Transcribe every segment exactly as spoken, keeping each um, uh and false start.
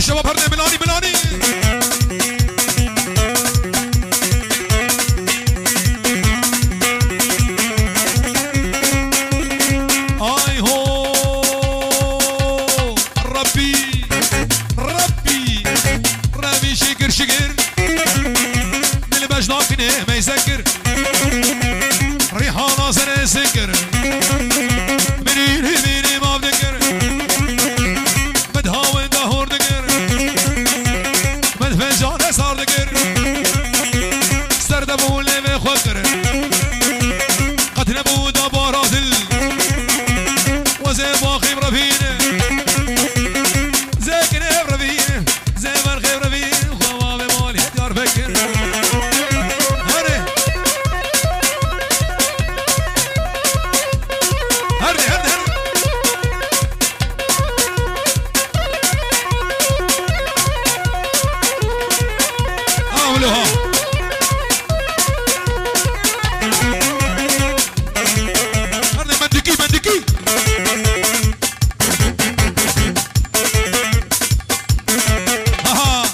Şebab herne milanî, milanî. Ay ho, Rabbî, Rabbî, Rabbî şikir, şikir. Dil beş nakine meyze kir. Rîhana serê sikir. Minî, minî mav dikir. Min hawên de hor dikir. Min fencane sar dikir. Ser de bû lêvê xwe kir. Qet nebû da bara dil. Wezê baxî revîne. Zêkine revîne. Zêver xêv revî. Xwe mavê malê Diyarbekir. Herê. Herê, herê, herê. Awlo ha. Hadi mendiki, mendiki. Aha.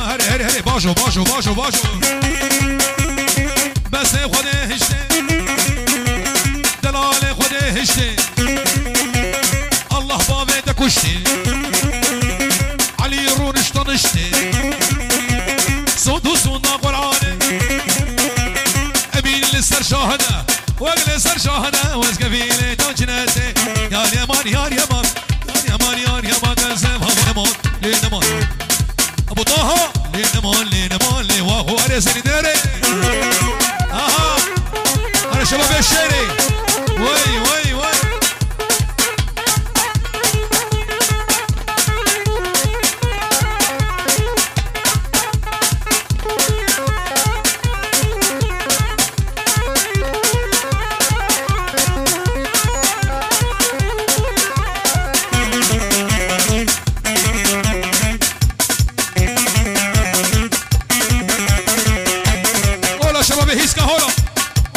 Herê, herê, herê, bajo, bajo, bajo, bajo. Besê Xwedê hiştê. Delalê Xwedê hiştê. Allah bavê te kuştî. Elî rûnişt niştî. Sond û sonda Qur'anê. Emîn li ser şahide. Wek li ser şahide. Wezgevî lê ta cinetê. Yar yeman, yar yeman. Yar yeman, yar yeman. Gel zevha yeman. Lê neman. Abu Taha. Lê neman, lê neman, lê wa xo erê seni nere. Aha. Erê şebabê şêrê. Vay, vay, vay. Ola şebabê hîska hola.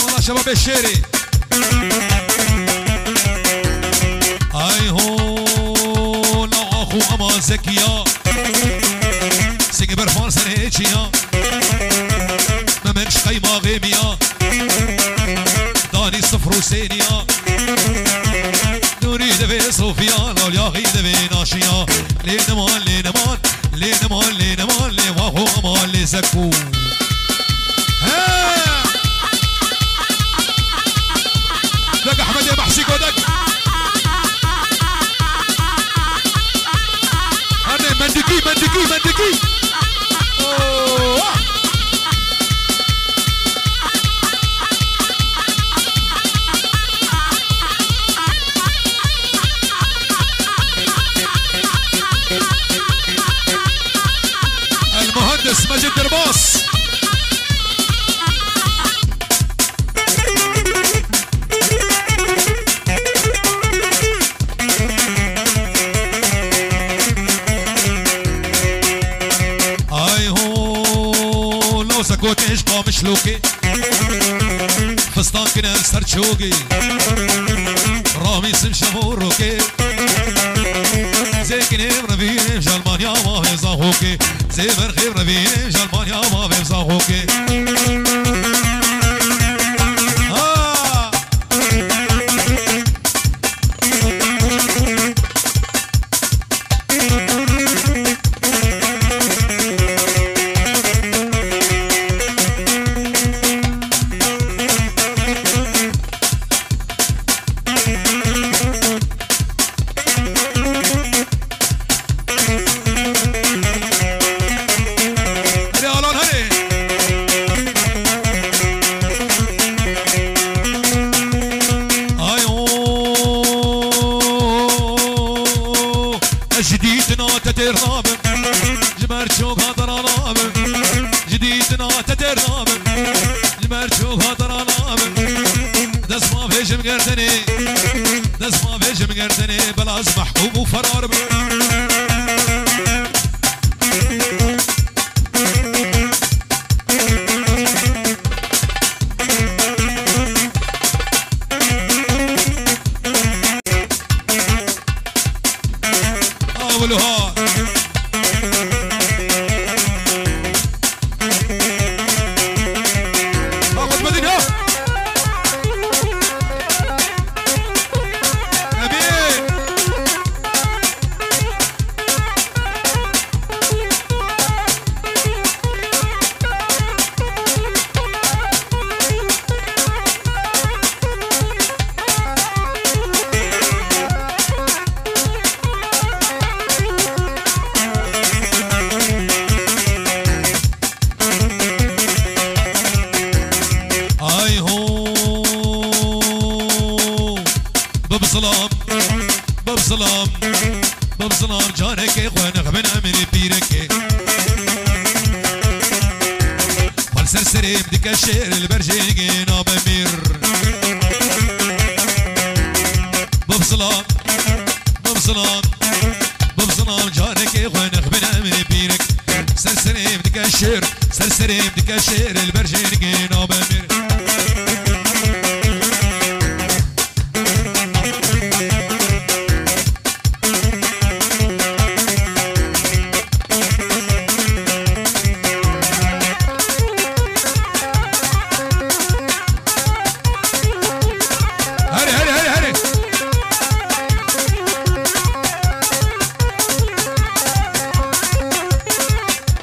Ola şebabê şêrê. Ay ho, la axu ama zekiya. Singê berfan serê çiya. Memenç qeymaxê miya. Danî sifr û sêniya. Nûrî divê Sofiya. Lawlyaxî divê naşiya. Lê neman, lê neman. Lê neman, lê neman, lê wa xo ama lê zekû. He! Dek Ehmedê Mehsî Godek. Hadi mendikî, mendikî, mendikî. Oo! El Muhandis Mecid Derbas. Ay ho, lo sekotê ji qamişlokê. Fistan kine ser çogê. Ramîsim şev û rokê. Zêkinê revînê ji Almanya mavê zaxokê. Zê berxê revînê ji Almanya mavê zaxokê. Ha! Hadi Alan, hadi. Hatir nabim, ji dîtina te têr nabim. Ji merçûk hatir nabim. Dest ma vêjim gerdenê, dest ma vêjim gerdenê, bela ez mehkûm û ferar bim. Awil ha. Ha, xutbedin ha. Emîn. Ay ho. Bib zilam, bib zilam, bib zilam, carekê xwe nexbin emirê pîrekê. Xwe li ser serê min dike şêr li ber jêngê nabe mîr. Bib zilam, bib zilam, bib zilam, carekê xwe nexbin emirê pîrek. Ser serê min dike şêr, ser serê min dike şêr li ber jêngê nabe mîr. Herê, herê, herê, herê.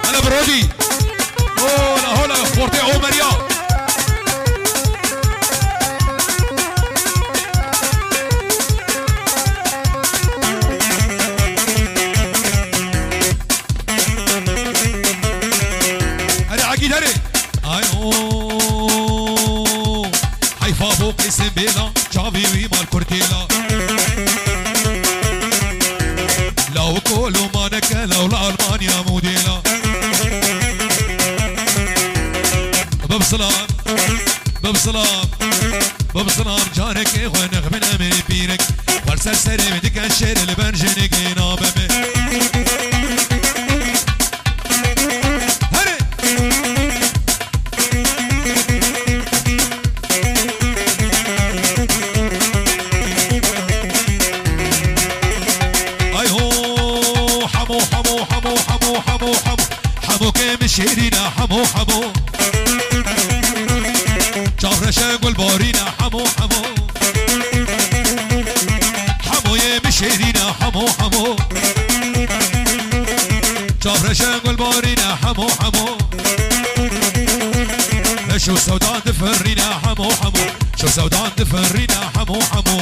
Hele bi rodî. Hola, hola, Fortê Omeriya. Herê Egîd herê. Ay o. Heyfa bo qîsim bêla, çavî wî mal kurtêla. Law kolo maneke, law la Almanya modêla. Bib zilam, bib zilam, bib zilam, carekê xwe nexbin emirê pîrek. Xwer ser serê min dike şêr li ber jinekê nabe me. Herê! Ay ho, hemo, hemo, hemo, hemo, hemo, hemo. Hemo ke min şêrîne, hemo, hemo. Çavreşe gulbarîne, hemo, hemo. Hemoyê min şêrîne, hemo, hemo. Çavreşe gulbarîne, hemo, hemo. Meşo sewdan difirîne, hemo, hemo. Şo sewdan difirîne, hemo, hemo.